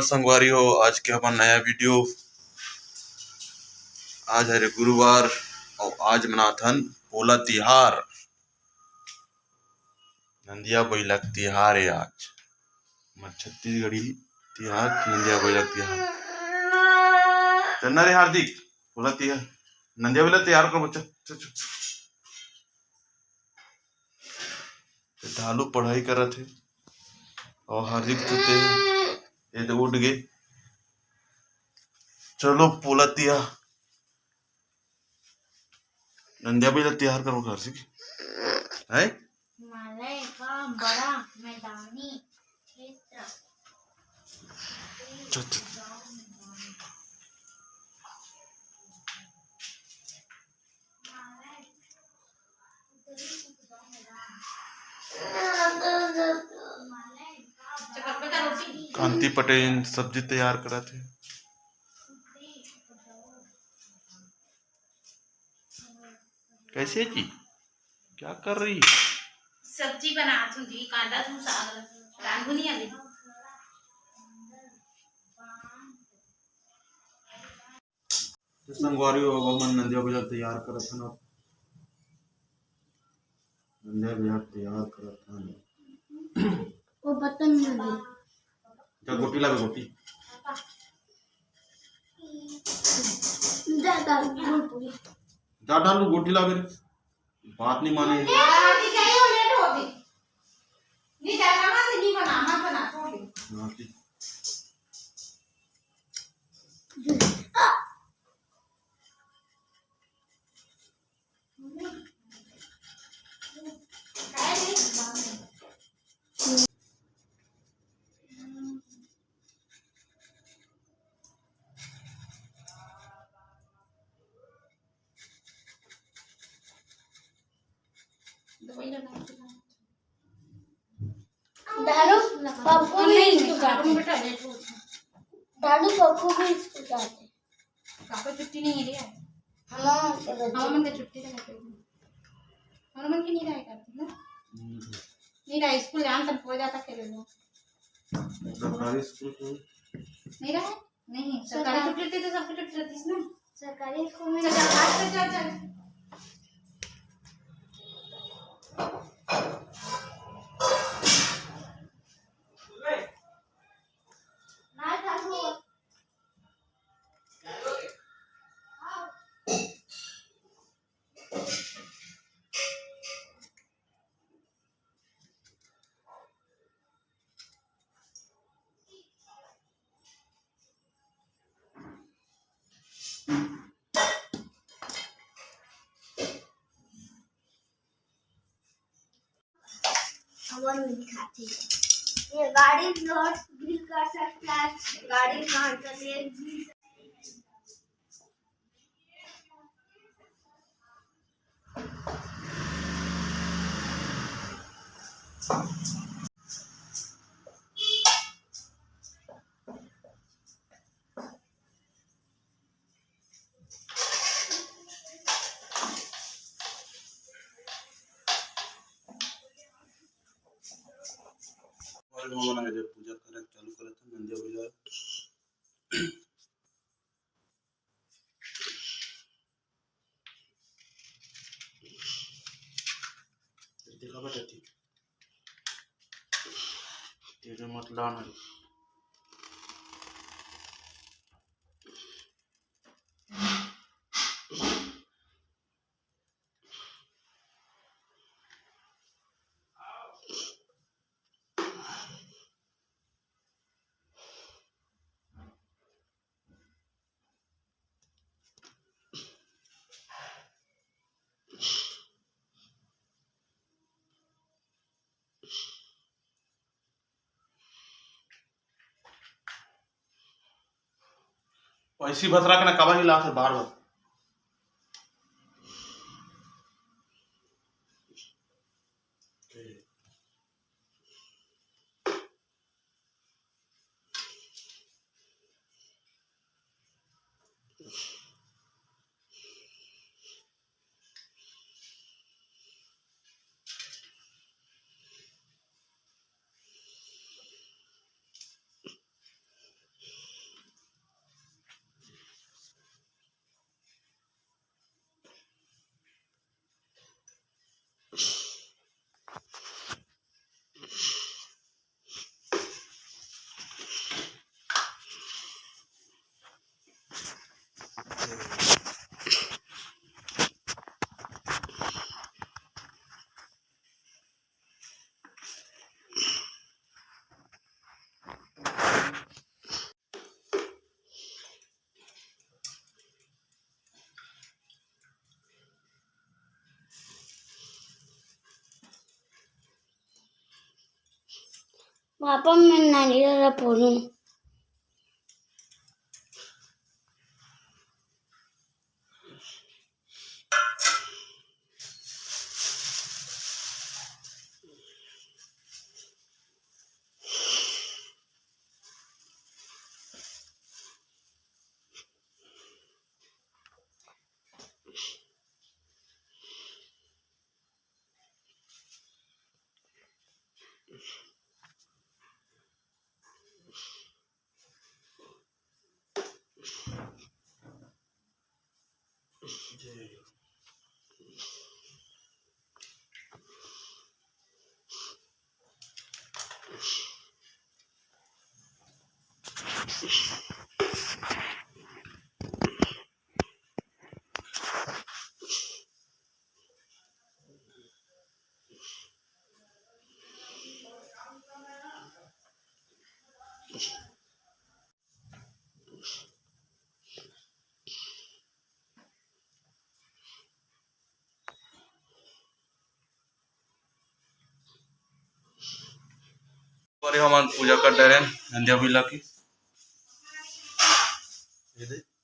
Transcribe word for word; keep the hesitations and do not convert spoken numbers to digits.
संगवारी हो, आज के हमर नया वीडियो। आज हरे गुरुवार अउ आज मनाथन पोला तिहार। नंदिया बइला के तिहार हे आज। हमर छत्तीसगढ़ी तिहार, नंदिया बइला के तिहार। चलना रे हार्दिक, पोला तिहार, नंदिया बइला तिहार कर बच्चा। चल, चल। ते ढालू पढ़ाई करत हे अउ हार्दिक सुते हे। ये तो उठ गे। चलो पोला तिहार, नंदिया बइला तिहार करो घर से। है हिमालय का बड़ा मैदानी क्षेत्र। चल, चल। कांति पटेल सब्जी तैयार करत हे। कैसे जी? क्या कर रही है? सब्जी बनात हूँ जी, कांदा तू साग रांधुनी अभी। तो संगवारी हो, अब हमन नंदिया बइला तैयार करत हन। अब नंदिया बइला तैयार करत हन। वो बर्तन में दे। जा गोटी लावे, गोटी। जा, जा, गोटी। जा ढालू, गोटी लावे रे। बात नहीं माने। नहीं जाना मत, नहीं बना, मत बना, छोड़ दे। हाँ, ठीक। दारू पप्पू भी स्कूल जाते। दारू पप्पू भी स्कूल जाते। पापा छुट्टी नहीं है रे। हम मन से बच्चे। हम मन के छुट्टी रहते हैं। हम मन के नहीं रहा करती ना। नहीं रहा, स्कूल जान तब हो जाता खेले लो। सरकारी स्कूल को नहीं रहा। नहीं, सरकारी सरकार। छुट्टी रहती तो सबको छुट्टी रहती ना। सरकारी स्कूल में चल, चल, चल, चल, चल। हमन भी खाथे। ये गाड़ी नट भी कर सकता है, गाड़ी नट ले भी सकता है। और हमन आगे पूजा करे चालू करत हन, नंदिया बइला। देखा बेटा, ठीक। तेरे मत लाना। ऐसी भसरा के ना काबर हिलात हे बार बार। पापा, मैं नारियल ला फोड़ूं। पर हमन पूजा कर डरेन नंदिया बिला की। ये दे।